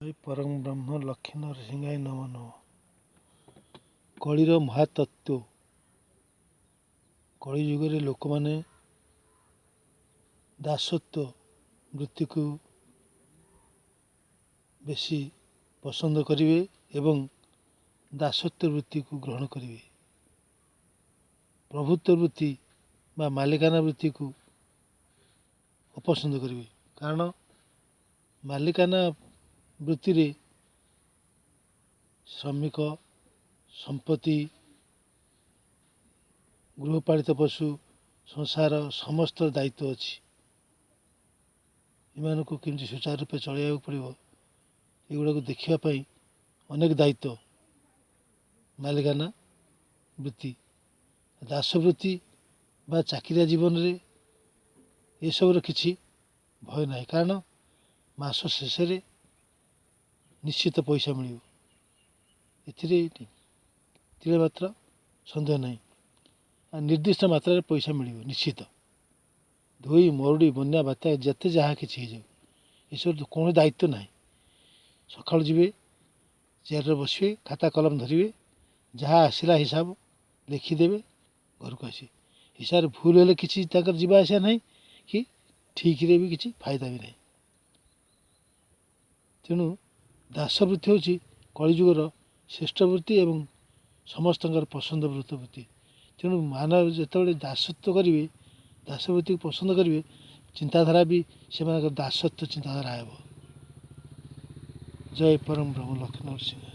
ଜୟ ପରମ ବ୍ରହ୍ମ ଲକ୍ଷ୍ମୀ ନରସିଂହାୟ ନମୋ ନମଃ। କଳିର ମହାତତ୍ତ୍ୱ। କଳିଯୁଗରେ ଲୋକମାନେ ଦାସତ୍ୱ ବୃତ୍ତିକୁ ବେଶୀ ପସନ୍ଦ କରିବେ ଏବଂ ଦାସତ୍ୱ ବୃତ୍ତିକୁ ଗ୍ରହଣ କରିବେ। ପ୍ରଭୁତ୍ୱ ବୃତ୍ତି ବା ମାଲିକାନା ବୃତ୍ତିକୁ ଅପସନ୍ଦ କରିବେ, କାରଣ ମାଲିକାନା ବୃତ୍ତିରେ ଶ୍ରମିକ, ସମ୍ପତ୍ତି, ଗୃହପାଳିତ ପଶୁ, ସଂସାର ସମସ୍ତ ଦାୟିତ୍ୱ ଅଛି। ଏମାନଙ୍କୁ କେମିତି ସୁଚାରୁ ରୂପେ ଚଳାଇବାକୁ ପଡ଼ିବ, ଏଗୁଡ଼ାକୁ ଦେଖିବା ପାଇଁ ଅନେକ ଦାୟିତ୍ୱ ମାଲିକାନା ବୃତ୍ତି। ଦାସବୃତ୍ତି ବା ଚାକିରିଆ ଜୀବନରେ ଏସବୁର କିଛି ଭୟ ନାହିଁ, କାରଣ ମାସ ଶେଷରେ ନିଶ୍ଚିତ ପଇସା ମିଳିବ, ଏଥିରେ ତିଳେ ମାତ୍ର ସନ୍ଦେହ ନାହିଁ। ଆଉ ନିର୍ଦ୍ଦିଷ୍ଟ ମାତ୍ରାରେ ପଇସା ମିଳିବ ନିଶ୍ଚିତ। ଧୋଇ, ମରୁଡ଼ି, ବନ୍ୟା, ବାତ୍ୟା ଯେତେ ଯାହା କିଛି ହେଇଯାଉ, ଏସବୁ କୌଣସି ଦାୟିତ୍ୱ ନାହିଁ। ସକାଳୁ ଯିବେ, ଚେୟାରରେ ବସିବେ, ଖାତା କଲମ ଧରିବେ, ଯାହା ଆସିଲା ହିସାବ ଲେଖିଦେବେ, ଘରକୁ ଆସିବେ। ହିସାବରେ ଭୁଲ ହେଲେ କିଛି ତାଙ୍କର ଯିବା ଆସିବା ନାହିଁ କି ଠିକ୍ରେ ବି କିଛି ଫାଇଦା ବି ନାହିଁ। ତେଣୁ ଦାସବୃତ୍ତି ହେଉଛି କଳିଯୁଗର ଶ୍ରେଷ୍ଠ ବୃତ୍ତି ଏବଂ ସମସ୍ତଙ୍କର ପସନ୍ଦ ବୃତ୍ତି। ତେଣୁ ମାନବ ଯେତେବେଳେ ଦାସତ୍ୱ କରିବେ, ଦାସବୃତ୍ତିକୁ ପସନ୍ଦ କରିବେ, ଚିନ୍ତାଧାରା ବି ସେମାନଙ୍କର ଦାସତ୍ୱ ଚିନ୍ତାଧାରା ହେବ। ଜୟ ପରମ ବ୍ରହ୍ମ ଲକ୍ଷ୍ମୀ ନରସିଂହ।